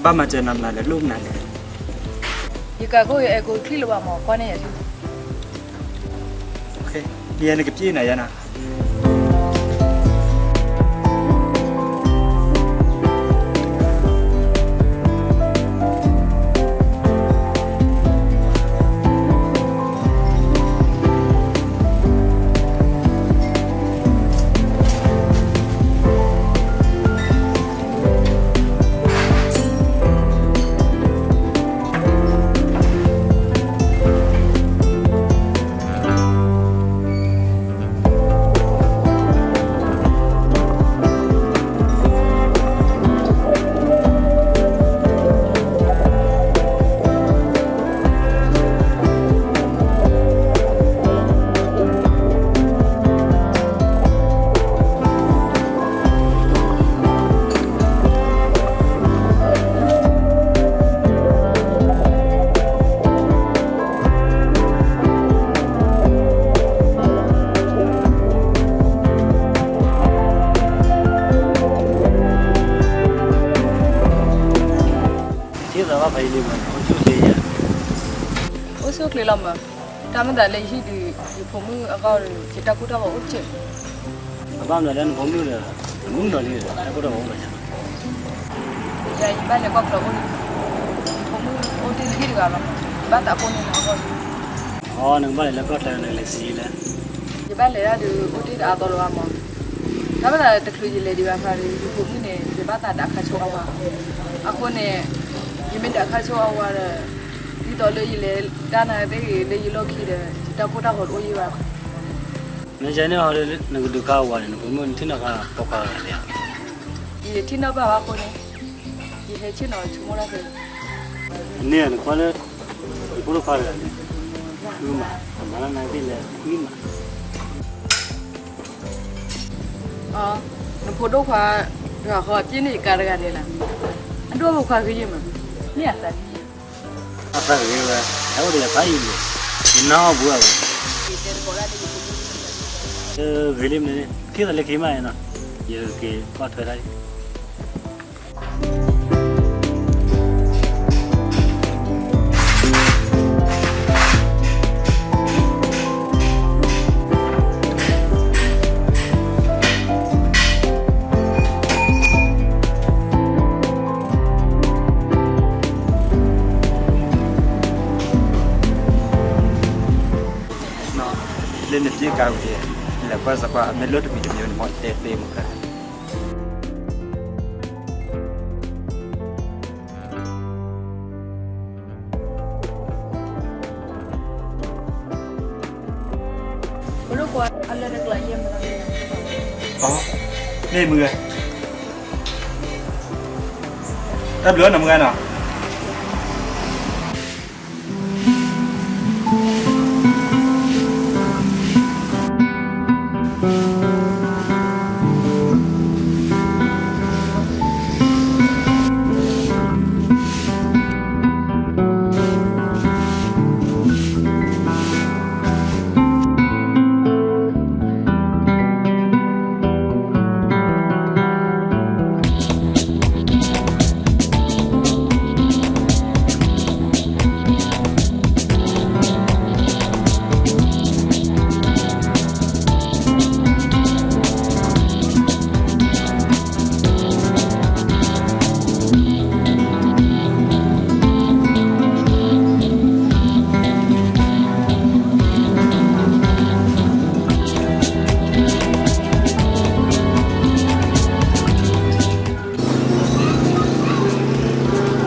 အမၤစၢၤနၤမနုၤလဲၣ် လိၣ်မနုၤလဲၣ်. ယကးခိၣ်ယအဲၣ်ကိးချံလၢၤဘၣ်မး ကွၢ်န့ၢ်ယၤလံ. မ့ၢ်ယဲန့ၣ်ကပျ့နၤယဲနၤ. ထံသးဘၣ်ဖးယံာ်လံမး, အိၣ်ဆူၣ်အိၣ်ချ့ယဲ. အိၣ်ဆူၣ်အိၣ်ချ့လီၤမး, တၢ်မ့ၢ်သးလၢယဟံၣ်ဒုး ယဖိမုၣ်အဂီၢ်ဒီး ယတၢ်ကိၢ်တၢ်ဂီၤအိၣ်စဲး. အဘၣ်မနုၤလၢနဖိမုၣ်ဒီး တမုၣ်နီၤလံဒီး တၢ်ကိၢ်တၢ်ဂီၤအိၣ်လီၤယၤ. ယၤယဘၣ်လဲၤကွၢ်ချၢအိၣ်လံ, ယဖိမုၣ်အိၣ်တ့ၢ်တဂံၢ်တဂၤလီၤမး, ယဘၣ်သးကိၢ်န့ၢ်နၤအဂီၢ်လံ. အီ နကဘၣ်လဲၤလၢကွၢ်ချၢနကလဲၤဆံးလဲၣ်. ယဘၣ်လဲၤဒၣ်ဒုး အိၣ်တ့ၢ်တအါသီလၢၤဘၣ်မး. တၢ်ဘၣ်သးတချုးယလဲၤဒံးဘၣ်အခါဒီး ယဖိမုၣ်န့ၣ် ယဘၣ်သးဒၣ်ခါဆိအဝၤ. အဃိန့ၣ် ယမ့ၢ်ဒၣ်ခါဆိအဝၤဒီး ဒ်သိးလၢယလဲၤတၢ်နၤသ့ၣ်ဂ့ၤ လၢယလီၢ်ခံဒီး ယတၢ်ကိၢ်တၢ်ဂီၤတအိၣ်ယံာ်ဘၣ်. မ့ၢ်ယဲန့ၣ်ဟီဒီး နကဒုးခါအဝၤန့ၣ် နဖိမုၣ်နထံၣ်နီၣ်ဃာ်ပိာ်ခွါတဂၤလံဧါ. ယတထံၣ်နီၣ်ဘၣ်ဘၣ်အဃိန့ၣ် ယဟဲဆ့ၣ်နီၤဆိကမိၣ်တၢ်ဖဲ န့ၣ်နကွၢ်လၢ ယဖိဒိၣ်ခွါတဂၤန့ၣ် ဃုမး, အမၤလၢနၤသ့ၣ်လဲၤဃုမး. နဖိဒိၣ်ခွါတဂၤဃီ အပျ့ၤန့ၢ်ယကါတဂၤန့ၣ်လီၤ. အဒိၣ်ဖိခွါဂ့ၤယမး, မ့ၢ်အသးဂ့ၤ, အသးဂ့ၤဝဲ, ဟဲအိၣ်ဒီးယၤဖးယံာ်လံ, ယနၢ်အီၣ်ဘူးအဝဲ, ဂ့ၤလံမ့ၢ်န့ၣ် ထံၣ်သးလၢခံမးနီၤ, ယက့ၤကွၢ်ထွဲတၢ်လံ. လၢနပျ့ၤကါဝံၤ လဲၤကွၢ်စကွၢ် အမ့ၢ်လၢတမံၤတမံၤန့ၣ် မ့ၢ်တဲသ့မး. မ့ၢ်မုၢ်ဂၤ, တၢ်ဘျုးနမုၢ်ဂၤနီၤ.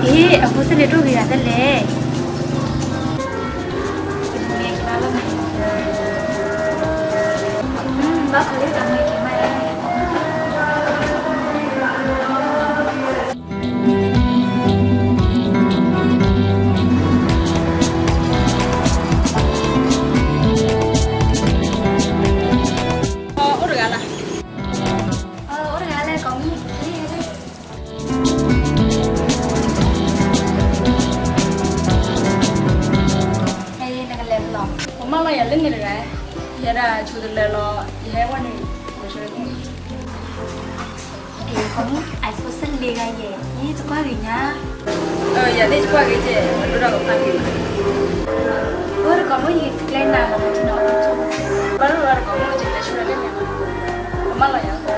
အ့ အဖိစ့ၢ်လဲၤဒိၣ်ဂ့ၤဂၤတလဲၣ်. ဘၣ်ဃးလၢတၢ်မ့ၢ်က့ၤမး. အိၣ်တဂၤလၢ်, အိၣ်တဂၤလၢ်ကိးမံၤ, နကလဲၤလီၤ. ပမၢလီၤယၤလၢန့ၣ်တဂၤ, ယဲဒၣ်ဆိတလဲၤလီၤ, ယဟဲဝဲန့ၣ်, ဆိတလဲၤလီၤ. ကိးမုၣ် iPhone စ့ၢ်လ့ဂၤယဲၢ်, ယတကွၢ်ဂ့ၤညါ. ယၤသ့ၣ်ကွၢ်ဂ့ၤကဲ, ဒိၣ်ဒီးကဖးက့ၤ. အၢ တကိးမုၣ် ယကျဲနၤလီၤ မၤထံနီၤအီၣ်ဆိၣ်, ဘၣ်လီၤလီၤ တကိးမုၣ် ယကျဲဆိၣ်လၢန့ၣ်, မၤလီၤယၤ,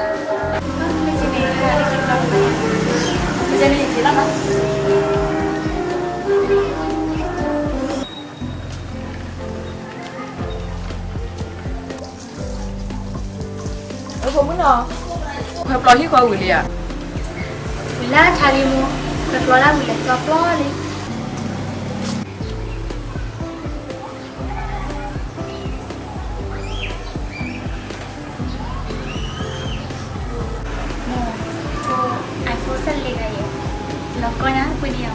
မ့ၢ်ကန့ၣ် မ့ၢ်ကန့ၣ် ယက့ၤလီၤမး. ဖိမုၣ်နီၤ, ခွဲးပျီဟံၣ်ဃီဝံၤလံဧါ. ဝံၤလၢထါလံမိၢ်, ခွဲးပျီဒၣ်ဝံၤလဲၤကၠီပျီလံ. မိၢ်, iPhone စ့ၢ်လ့ဂၤယဲၢ်, လီၤကီညါပှ့ၤန့ၢ်အီၤ.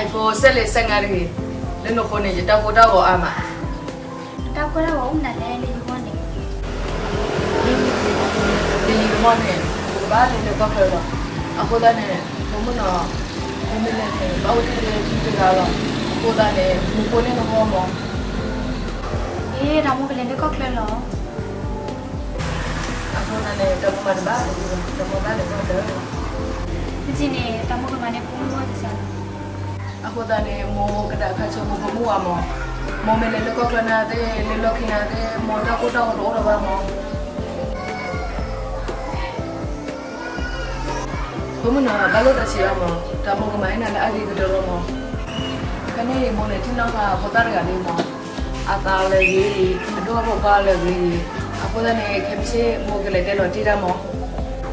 iPhone စ့ၢ်လ့စ့ၢ်ငါတဂ့ၤ, လၢနဃိန့ၣ် ယတၢ်ကိၢ်တၢ်ဂီၤအါမး. တၢ်ကိၢ်တၢ်ဂီၤအိၣ်မနုၤလဲၣ်လၢယဂီၢ်န့ၣ်. ဒ်ယံာ်တမီၢ်န့ၣ် ပကဘၣ်လဲၤလၢကီၢ်ချၢလီၤ. အဃိသတးန့ၣ် ဖိမုၣ်နီၤ, မ့မ့ၢ်လဲၤန့ၣ် ဘၣ်အိၣ်တ့ၢ်လၢထံတဂၤလီၤ. အဃိသတးန့ၣ် မူးဖိန့ၢ်နဂီၢ်မး. အ့ တၢ်မိၢ်ကလဲၤလၢကီၢ်ချၢလီၤ. အဃိသတးန့ၣ် တၢ်မိၢ်မၤတဘၣ်, တၢ်မိၢ်ဘၣ်လဲၤကီၢ်ချၢလီၤ. မ့ၢ်ကန့ၣ် တၢ်မိၢ်ကမၤန့ၢ်ဖိမုၣ်ဂီၢ်စ့ၢ်လီၤ. အဃိသတးန့ၣ် မိၢ်ကဒၣ်ခါဆၢမိၢ်ဖိမုၣ်အါမး. မိၢ်မ့ၢ်လဲၤလၢကီၢ်ချၢနၤသ့ၣ် လၢလီၢ်ခံနၤသ့ၣ် မိၢ်တၢ်ကိၢ်တၢ်ဂီၤတအိၣ်ဒီးဘၣ်မး. ဖိမုၣ်နီၤ ဘၣ်လိၣ်တၢ်ဆံးအါမး, တၢ်မိၢ်ကမၤန့ၢ်နၤလၢအဂ့ၤကတၢၢ်လီၤမး. ဖဲန့ၣ်အံၤ မိၢ်လဲၤထံၣ်နီၣ်ဃာ်ဖိသၣ်တဂၤန့ၣ်မး, အသးလၢအဂ့ၤ, အဒိၣ်အဖိခွါလၢအဂ့ၤ, အဃိသတးန့ၣ် ခဲမုၢ်ဆ့ၣ် မိၢ်ကလဲၤတဲလီၤတ့ၢ်တၢ်မး.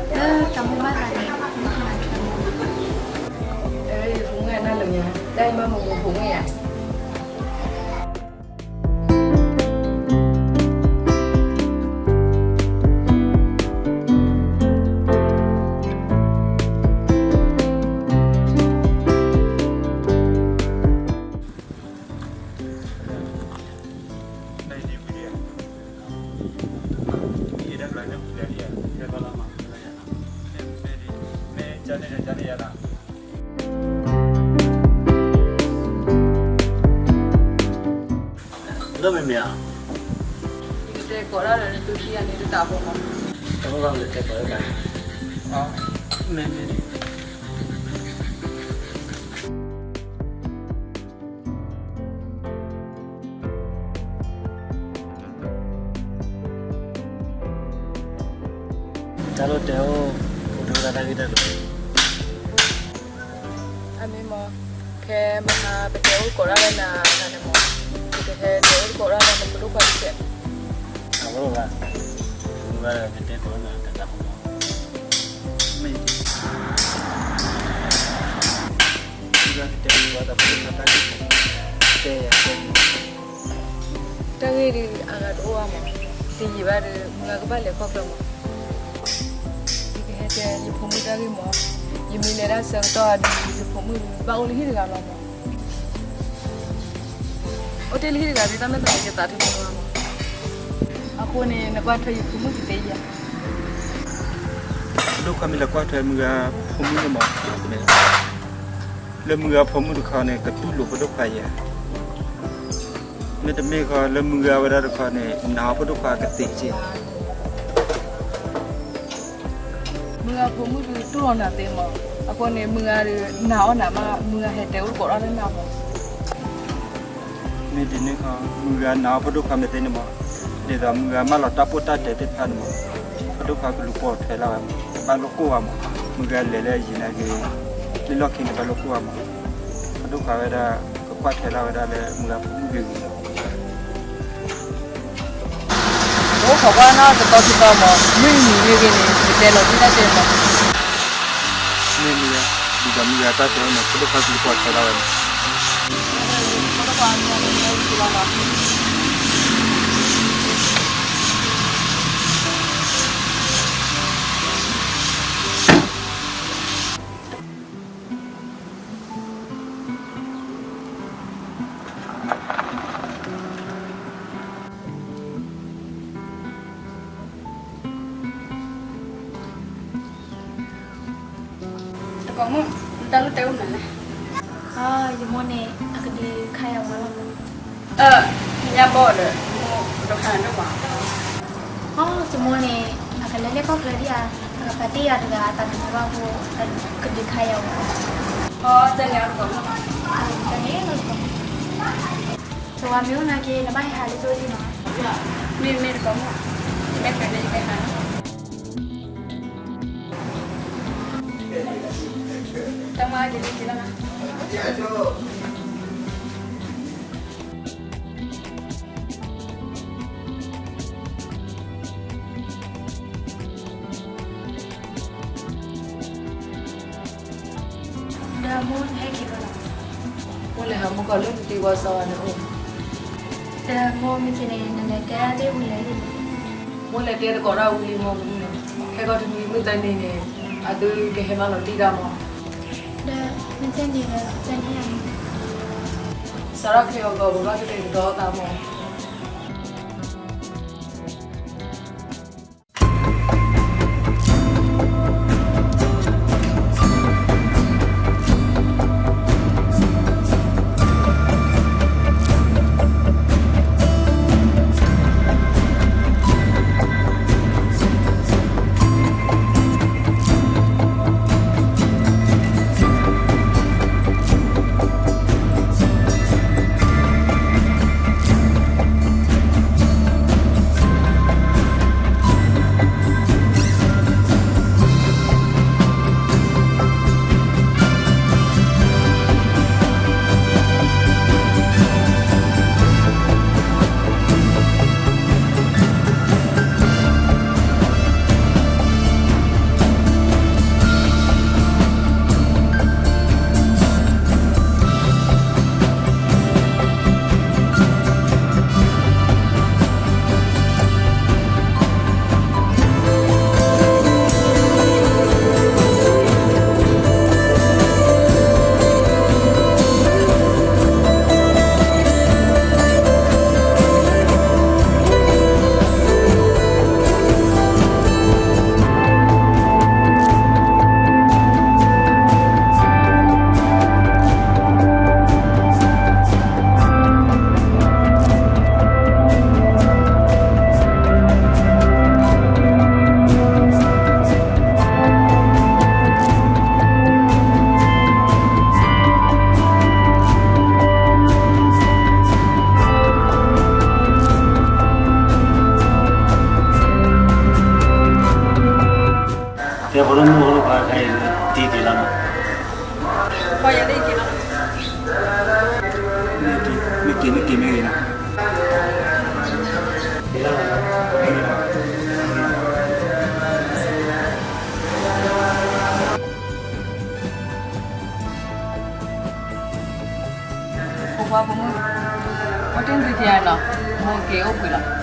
လၢတၢ်မိၢ်ဘၣ်သးန့ၣ် မ့ၢ်ကမၤထွဲမး. အၢ ယဖိမုၣ်နၢ်လၢညါ, တၢ်အံၤမ့ၢ်မိၢ်ဖိမုၣ်ယါ. လၢမ့ၢ်မ့ၢ်ဧါ, ယကတဲကိးဒၣ်ဒီးနသုခံဂၤန့ၣ် တတးဖိမး. တၢ်မိၢ်ဘၣ်မ့ၢ်တဲကိးလၢတၢ်, မ့ၢ်မ့ၢ် တၢ်လိၣ်တဲအိၣ်, အိၣ်တ့ၢ်ဝဲဒၣ်တၢ်ဂ့ၢ်တၢ်ကျိၤ. အမ့ၢ်မး, ခဲမဟါပတဲအိၣ်ကိးဒၣ်လၢနၤန့ၣ်မး, ပကဟဲတဲအိၣ်ကိးဒၣ်လၢနဖိဒိၣ်ခွါတစဲး. အဝဲဘၣ်, မ့ၢ်ဘၣ်ဒီးကတဲကိးနၤတၢ်မး, မ့ၢ် မ့ၢ်ဘၣ်ကတဲဝဲတၢ်ဖိဒိၣ်ခွါတၢ်ဂ့ၢ်, တဲယၤတဲ တၢ်ဂ့ၢ်ဒ်အဂၤတအိၣ်ဘၣ်မး, တယံာ်ဘၣ်ဒီး မုၢ်ဂၤကဘၣ်လဲၤကီၢ်ချၢမး. ယကဟဲတဲယဖိမုၣ်တၢ်ဂ့ၢ်မး, ယမ့ၢ်လဲၤဒၣ်ဆၢကတီၢ်ဒီး ယဖိမုၣ်ဘၣ်အိၣ်လၢဟံၣ်တဂၤလီၤမး. အိၣ်တ့ၢ်လၢဟံၣ်တဂၤဒီး တၢ်မဲာ်သးန့ၣ် ယသးထံမးမး. အဃိန့ၣ် နကွၢ်ထွဲယဖိမုၣ်ကသ့ဧါ. ဒိၣ်ခွါမ့ၢ်လဲၤကွၢ်ထွဲမုၢ်ဂၤဖိမုၣ်န့ၣ်မး, လၢမုၢ်ဂၤဖိမုၣ်တခီန့ၣ် ကတူၢ်လိာ်ဖိဒိၣ်ခွါယၤ, မ့တမ့ၢ်ဃီ လၢမုၢ်ဂၤဝဲဒၣ်တခီန့ၣ် နာ်အီၤဖိဒိၣ်ခွါကသ့က့. မုၢ်ဂၤဖိမုၣ်ဒုးတူၢ်လိာ်နၤသ့မး, အဃိန့ၣ် မုၢ်ဂၤဒီးနာ်အီၤနၤမး, မုၢ်ဂၤဟဲတဲအိၣ်ကိးဒၣ်လၢနၤမး. မ့ၢ်ဒ်န့ၣ်ဃီ မုၢ်ဂၤနာ်အီၤဖိဒိၣ်ခွါမ့ၢ်သ့န့ၣ်မး, ဒ်သိးမုၢ်ဂၤမၢလီၤတၢ်ပိၢ်တၢ်တဲသ့ၣ်တဖၣ်န့ၣ်မး, ဖိဒိၣ်ခွါကလူၤပိာ်ထွဲလၢ်ဝဲမး, ဘၣ်လိၣ်ကိၢ်ဝဲမး, မုၢ်ဂၤလဲၤလၢယံၤနာ်က့ၤ, လၢလီၢ်ခံန့ၣ် ဘၣ်လိၣ်ကိၢ်ဝဲမး, ဖိဒိၣ်ခွါဝဲဒၣ် ကကွၢ်ထွဲလၢ်ဝဲဒၣ်လၢမုၢ်ဂၤဖိမုၣ်ဂ့ၤဂ့ၤ အိၣ်ခိးကွၢ်နီၢ်တသီခံသီမး, မုၢ်နံၤမ့ၢ်ဂ့ၤန့ၣ် ယတဲလီၤတံၢ်တၢ်တဲမး. မ့ၢ်မုၢ်ဂၤ, ဒ်သိးမုၢ်ဂၤတၢ်တဲဝဲန့ၣ် ဖိဒိၣ်ခွါကလူၤပိာ်ထွဲလၢ်ဝဲန့ၣ်, ဖိဒိၣ်ခွါမ့ၢ်ဂ့ၤလီၤလီၤ. တကိးမုၣ်, နတၢ်လိၣ်တဲအိၣ်မနုၤလဲၣ်. ယမိၢ်န့ၣ် အကဒုးခါယၤဝါလီၤ. အၢ, ညါဘီဒီး မိၢ်ဒိးခါနၤဒိၣ်မး. အၢ, ယမိၢ်န့ၣ် အကလဲၤလၢကီၢ်ချၢဒံးဧါ, အ ပှၤတ့ၢ်ယၤတဂၤ အသးတမံဘၣ်အဃိ ကဒုးခါယၤဝဲ, အတန့ၣ်လီၤ, တဝၤမ့ၢ်အိၣ်နာ်က့ နဘၣ်ဟဲဟးလၢကၠိဒံးနီၤ, မ့မ့ၢ်တကိးမ့ၢ်, ယမ့ၢ်ဖဲန့ၣ် ယမ့ၢ်ဟးလီၤ, တမၤက့ၤလံက့ၤလီၤ, ဒီးမိၢ်နဟဲက့ၤလီၤ, မိၢ်လဲၤဟးမူကီၢ်လၢနတံၤဝီစီၤန့ၣ်အိၣ်, ဒီးမိၢ်မ့ၢ်က့ၤန့ၣ် နလဲၤတဲဒၣ်သ့ၣ်ဝံၤလဲၣ်, မိၢ်လဲၤတဲတကိးဒၣ်ဝံၤလံမ့ၢ်န့ၣ်, ခဲကီၢ်တနံၤမုၢ်တနံၤန့ၣ် အသုကဟဲမၤလီၤတံၢ်တၢ်မး, ဒီးမ့ၢ်သ့ၣ်န့ၣ်ဒီး တန့ၢ်ယၤန့ၣ်, စးထီၣ်ခဲအံၤအဂီၢ် ပဘၣ်ကတဲာ်ကတီၤသးမး. တဲဖိဒိၣ်မုၣ်ဖိဒိၣ်ခွါခဲအံၤ တံၤက့ၤလီၤနီၤ, ပှၤယၤတက့ၤလီၤ, မ့ၢ်က့ၤမ့ၢ်က့ၤမ့ၢ်ဂ့ၤနီၤ. ဖိခွါဖိမုၣ်, အိၣ်တ့ၢ်သုခံဂၤနီၤ, မိၢ်က့ၤအိၣ်ဘှံးလီၤ.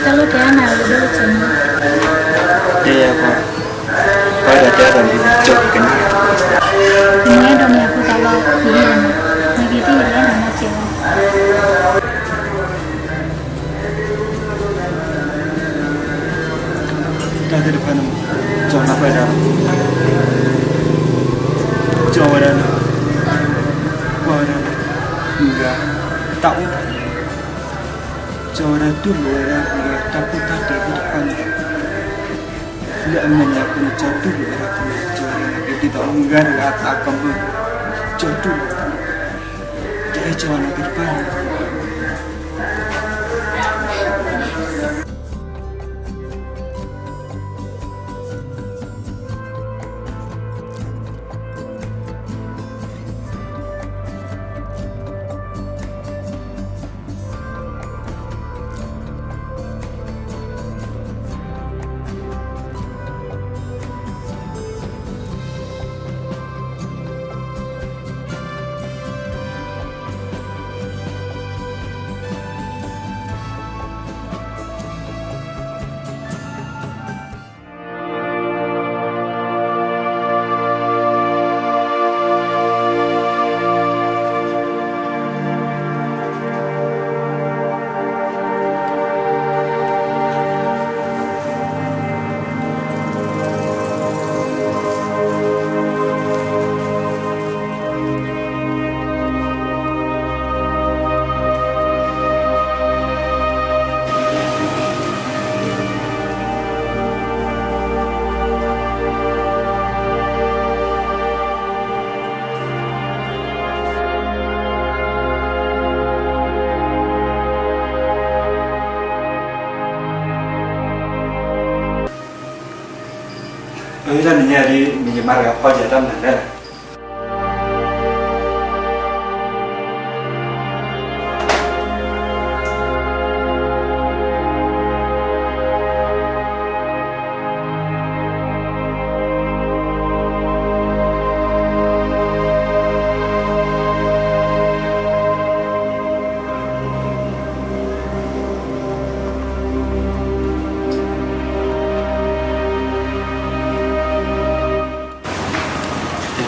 တၢ်လိၣ်တဲအါနၤလၢဒိၣ်ကဲးန့ၣ်, တဲယၤကွၢ်, ပှၤဒီးတဲအါဒီးန့ၣ် ကၠီကကနၣ်, နအဲၣ်ဒိးမ့ၢ်အဖိသးလီၤ ယဟ့ၣ်လီၤနၤ, မ့ၢ်က့ၤတ့ၢ်ယၤလၢနၤမၤစၢၤလီၤ. တၢ်သ့ၣ်တဖၣ်န့ၣ် ကၠီနၢ်ပၢၢ်ဒၣ်လီၤ, ကၠီဝဲဒၣ်လၢ ကွၢ်ဝဲဒၣ်လၢ မုၢ်ဂၤ တၢ်အိၣ်, ကၠီဝဲဒၣ်တူၢ်လိာ်ဝဲဒၣ်မုၢ်ဂၤတၢ်ကူၣ်တၢ်တဲသ့ၣ်တဖၣ်န့ၣ်, လၢအမဲာ်ညါအဃိန့ၣ် ကၠီတူၢ်လိာ်ဝဲဒၣ်မုၢ်ဂၤ ကၠီဝဲဒၣ် ဒ်သိးမုၢ်ဂၤတဂၤအသးကမုာ်, ကၠီတူၢ်လိာ်, တအဲၣ်ကၠီနၤသ့ၣ်တဖၣ်န့ၣ်. တၢ်နံၤညါဒ် မ့ၢ်ယမါတဂၤဖီက့ၤတၢ်မနုၤလဲၣ်.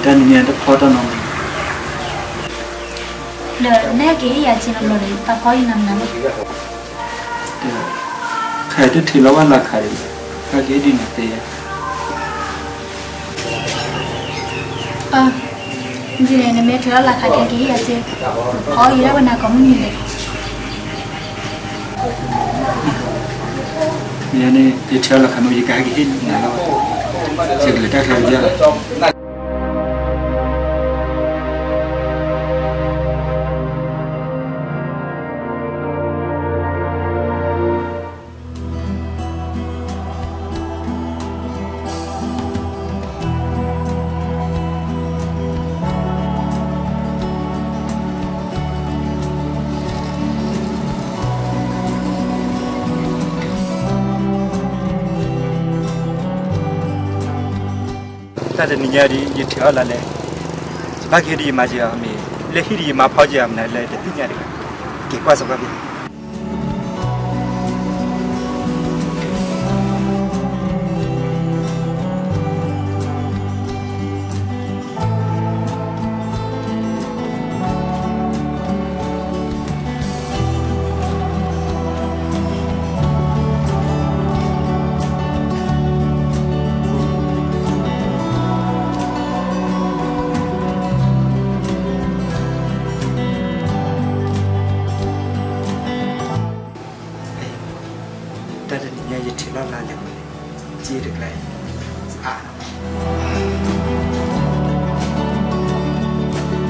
တၢ်နံၤညါတဖီတၢ်နီတမံၤ, ဒီးနဟဲက့ၤဟ့ၣ်ယၤစ့နီတဘျီဒီး ပာ်ဖီအံၤနၤမနုၤလဲၣ်. ခဲအံၤတထံၣ်လီၤဝဲလၢ်ခးဒံး, ဟဲက့ၤဟ့ၣ်ဒံးနၤသ့ဧါ. အၢ, ဒ်န့ၣ် နမ့ၢ်ထံၣ်လီၤလၢ်ခး ကဟဲက့ၤဟ့ၣ်ယၤစ့, ဖီအံၤဒၣ်ဝဲနၤကိးမုၢ်နံၤလဲၣ်. မ့ၢ်န့ၣ် ယထံၣ်လီၤလၢ်ခးမ့ၢ် ယကဟဲက့ၤဟ့ၣ်နၤလီၤ, ယကလဲၤတၢ်ချၢတယၢ်လီၤ. တၢ်တနံၤညါဒ် ယထံၣ်အီၤလၢ်လဲၣ်, ယဘၣ်ကဟ့ၣ်ဒံးယမါက့ၤအီၤမ့ၢ်, လၢဟံၣ်ဒံးယမါဖီက့ၤအီၤမနုၤလဲၣ် တသ့ၣ်ညါတဂၤ, က့ၤကွၢ်စ့ၢ်ကီးဖဲ တၢ်တနံၤညါယထံၣ်လီၤလၢ်လဲၣ်, စ့တကျါအံၤ,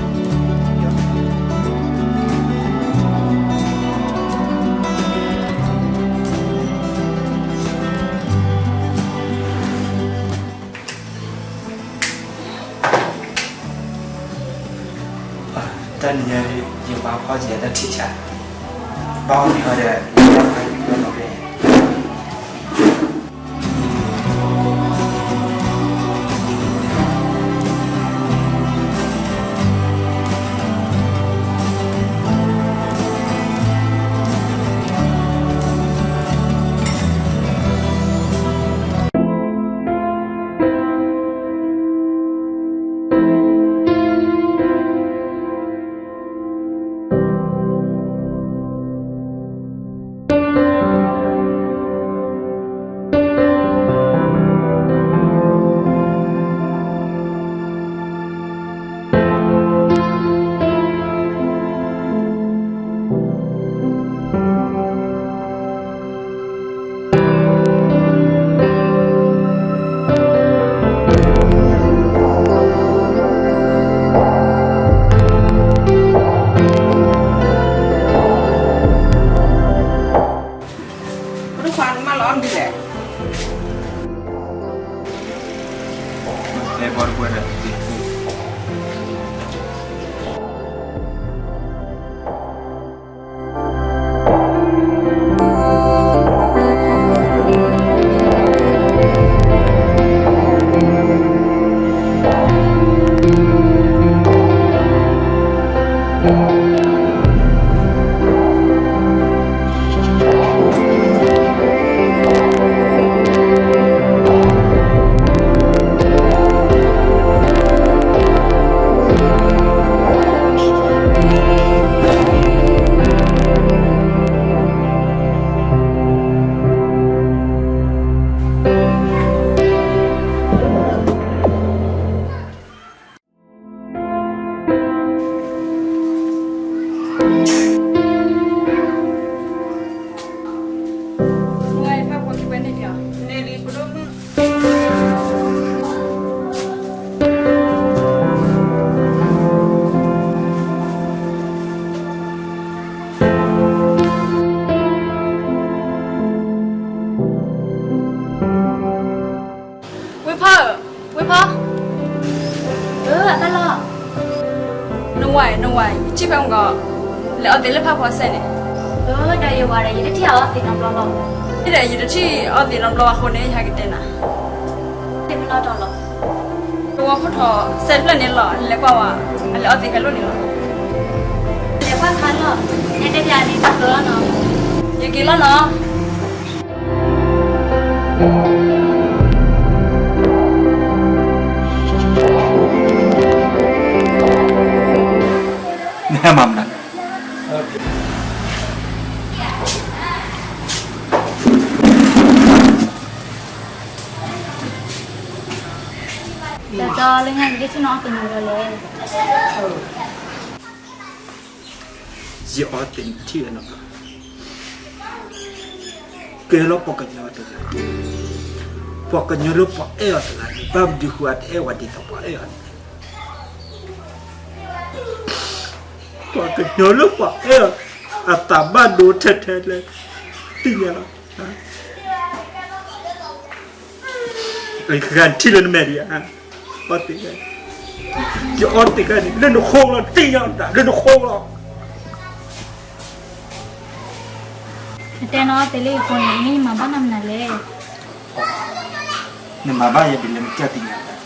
အါ တၢ်နံၤညါ ယမါဖီက့ၤတၢ်ထံဆါ, ဘၣ်အီၣ်မ့ၤအီၣ်ဒီး ယမါဖီက့ၤတၢ်နီၣ်ဖဲ ဟီ, အၢ အဘၣ်လီၤ. နဝၤ, နဝၤ, ယထံၣ်ဖဲမုၢ်ဂီၤ, လဲၤအီသံးလၢဖးဖီစဲန့ၣ်. အၢ ဒီးယဝၤဒီး ယတထံၣ်အီသံးနီတဘျီလီၤ. ယဒီး ယတထံၣ်အီသံးနီတဘျီဘၣ်အဃိန့ၣ် ယဟဲကတဲနၤ. သ့ၣ်ဖဲလီၤတီၤလီၤ. တဝီခိၣ်ထီၣ်စဲတဖျၢၣ်န့ၣ်လီၤ, လဲၤကွၢ်ဝဲ, အလဲၤအီသံးခဲလၢာ်န့ၣ်လီၤ. လဲၤကွၢ်ခါလီၤ, နတဲပျးန့ၣ် တကျိၤလီၤနီၤ. ယက့ၤလီၤနီၤ. နဟဲမၤမနုၤလဲၣ်. ဒီးလၢညါ ယကထံၣ်နအီသံးနီတဘျီလဲၣ်. ယအီသံးထံၣ်ဝဲနီၤ, ကဲလီၤပှၤကညီတဂၤ, ပှၤကညီလၢပှၤအဲၣ်အီၤတဂၤန့ၣ်, ဘၣ်မနုၤဃိအတအဲၣ်ဝဲဒ်သိးပှၤအဲၣ်အီၤန့ၣ်, ပှၤကညီလၢပှၤအဲၣ်အီၤ, အသးဘၣ်ဒိထဲထဲလဲၣ်, သ့ၣ်ညါလီၤ. ယကထံၣ်လၢနမဲာ်ဒံးဧါ, အီသံး, ယအီသံးခဲန့ၣ် လၢနဃိလီၤ, သ့ၣ်ညါတၢ်လၢနဃိလီၤ. နတဲနအီသံးလၢယဃိန့ၣ် မ့ၢ်ယမၤဘၣ်နၤမနုၤလဲၣ်. နမၤဘၣ်ယၤဒ်လဲၣ်နကၢ်သ့ၣ်ညါတၢ်,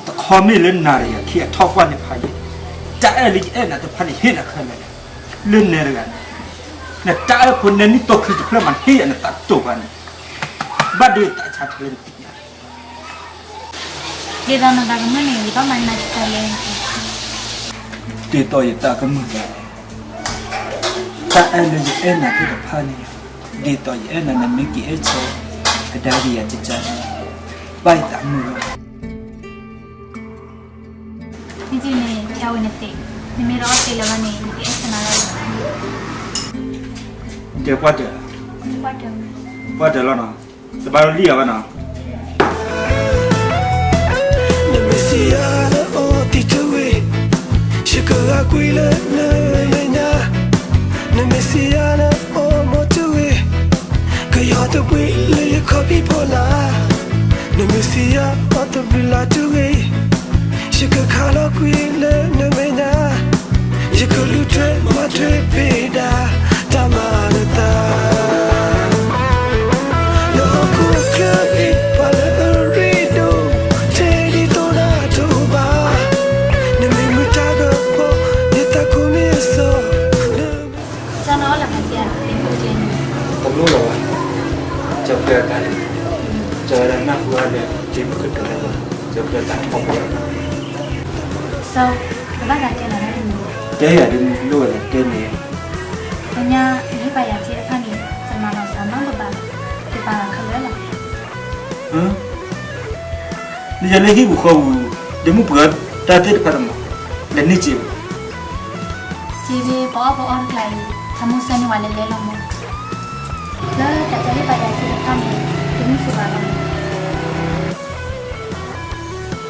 တခီမ့ၢ်လၢနၤဒီးယၤခံအထီၣ်ကွၢ်န့ၣ်ဖးယံၤ, တၢ်အဲၣ်လၢယအဲၣ်နၤတဖၣ်န့ၣ် ဟ့ၣ်နၤခဲလၢာ်, လၢနဲတဂၤန့ၣ်, နတၢ်အဲၣ်ဖိနဲနံၣ်တိၢ်ချံတဖျၢၣ်မး နဟ့ၣ်ယၤနသးတိာ်ပှၤန့ၣ်, ဘၣ်ဒိယသးဆါထဲလၢနသ့ၣ်ညါ ဒ်သိးနသးကမုာ်န့ၣ် ယဘၣ်မၤနၤတၢ်လဲၣ်. ဒ်သိးယသးကမုာ်ဘၣ်, တၢ်အဲၣ်လၢယအဲၣ်နၤသ့ၣ်တဖၣ်န့ၣ်, ဒ်သိးယအဲၣ်နၤ နမ့ၢ်က့ၤအဲၣ်ဆၢကဒါက့ၤယၤကကါန့ၣ်, ဘၣ်ယသးမုာ်လီၤ. မ့ၢ်န့ၣ် ဆါဝံၤနသ့, နမ့ၢ်တအီသံးလၢၤဘၣ်န့ၣ် ယကအဲၣ်ဆၢနၤလီၤ. တဲပှၢ်တၢၢ်, ပှၢ်တၢၢ်လီၤနီၤ, တဘၣ်လီၤလံၣ်အီၤဘၣ်နီၤ. နမ့ၢ်စံးယၤလၢအီသံးတဂ့ၤ, ယကဂၤကွံာ်လၢနမဲာ်ညါ, နမ့ၢ်စံးယၤလၢအီမိၢ်တဂ့ၤ, ကယီၤတဘှံးလၢယခီၣ်ဖံးဖီလာ်, နမ့ၢ်စံးယၤအီသဘျုးလၢ်တဂ့ၤ, ယကခးလီၤကွံာ်လၢနမဲာ်ညါ, ယကလူၤထွဲမၤထွဲဖံးဒၣ် တၢ်မၤနသး လၢဟီၣ်ခိၣ်ချၢအံၤ ပှၤလၢအရ့ဒိၣ် တဒ်သိးနၤတအိၣ်ဘၣ်, နမ့ၢ်မုၢ်တၢ်ကပီၤ ယသးကိးမ့ၢ်အစီၤ တၢ်နအီၣ်လၢမၤသ့, တမ့ၢ်လီၤဘၣ်, ကၠီၤပျၢၤတၢ်, ကၠီၤဝဲဒၣ်နၢ်ဟူဝဲလၢ က့ၤမုၢ်ကတၢၢ်လၢ ကၠီၤပျၢၤတၢ်ဖီၣ်ပျၢၤ, စီၤ, ကဘၣ်သးတဲနၤဒ်န့ၣ်, တဲယၤဒ်န့ၣ် လိၣ်ဝဲလၢတဲန့ၣ်, လၢညါနဟ့ၣ်ပာ်ယၤစ့တဖၣ်န့ၣ် ယမၤလီၤစၢၤနီတဘျီဘၣ်, ယပာ်လီၤခဲလၢာ်လီၤ. နယၤလၢဟံၣ်ပူၤဃီပူၤ, ဒ့မုၣ်ပှၤတၢ်သ့ၣ်တဖၣ်တမၤ, လဲၤန့ၢ်စ့ဘၣ်, စ့ဖဲပအီၣ်ပအီတကျါအံၤ ထးမူဆၢန့ၢ်ဝဲလဲၤလဲၤလီၤမး, လၢတၢ်တဲဟ့ၣ်ပာ်ယၤစ့တဖၣ်န့ၣ် ဒ့မုၣ်စူၤဘၣ်လီၤ.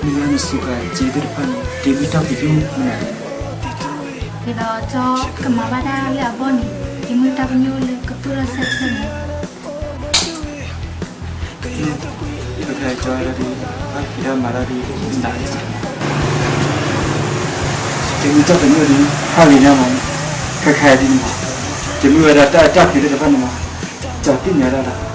မ့ၢ်လၢနစူၤကၤစ့သ့ၣ်တဖၣ်န့ၣ် ဒ့မုၣ်တၢ်ပညိၣ်မနုၤလဲၣ်. ဒ်သိးကၠီကမၤဘၣ်တၢ်လၢအဘီၣ်န့ၣ် ဒ့မုၣ်တၢ်ပညိၣ်လၢကသူၣ်ထီၣ်စဲးစဲးန့ၣ် ကဲကဲကၠီဝဲဒၣ်ဒ် ဘၣ်ဖံးတၢ်မၤတၢ်ဒ် နၤ ဒ့မုၣ်တၢ်ပညိၣ်ဒ် ဖးဂ့ၤညါမး, ခဲခါဒ်န့ၣ်မး, ဒ့မုၣ်ဝဲဒၣ်တၢ်အဲၣ်တၢ်ကွံသ့ၣ်တဖၣ်န့ၣ်မး, ကၠီသ့ၣ်ညါတၢ်လီၤ.